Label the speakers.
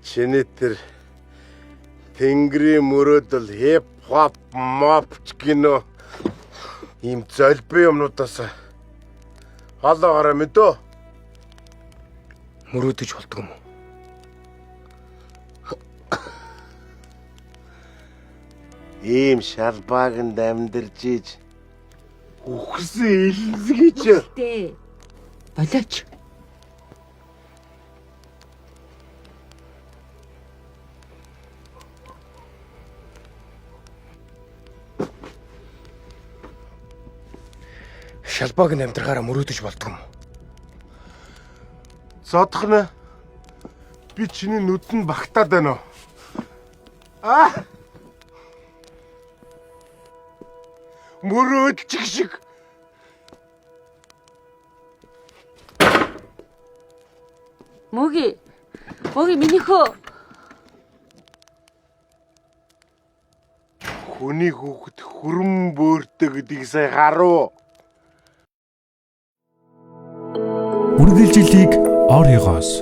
Speaker 1: Чиний тэр тэнгэрийн мөрөөдөл хип хоп моп ч гинөө ийм золбин юмнуудаас хоолоогоорой мэдөө.
Speaker 2: Мөрөөдөж болдго юм уу?
Speaker 1: Ийм шалбааганд амьдарч иж үхсэн илэнсгийч.
Speaker 3: Тэ. Болооч.
Speaker 2: Шалбааг нь амьдрахаараа мөрөөдөж болдго юм уу?
Speaker 1: Зодох нь би чиний нүдэнд багтаад байна уу? Аа! Мөрөөдчих шиг.
Speaker 3: Мөги. Мөги минийхөө.
Speaker 1: Хүний хүүхэд хөрөн бөөртэй гэдгийг сая харуу.
Speaker 4: Үргэлжлэлийг Оригоос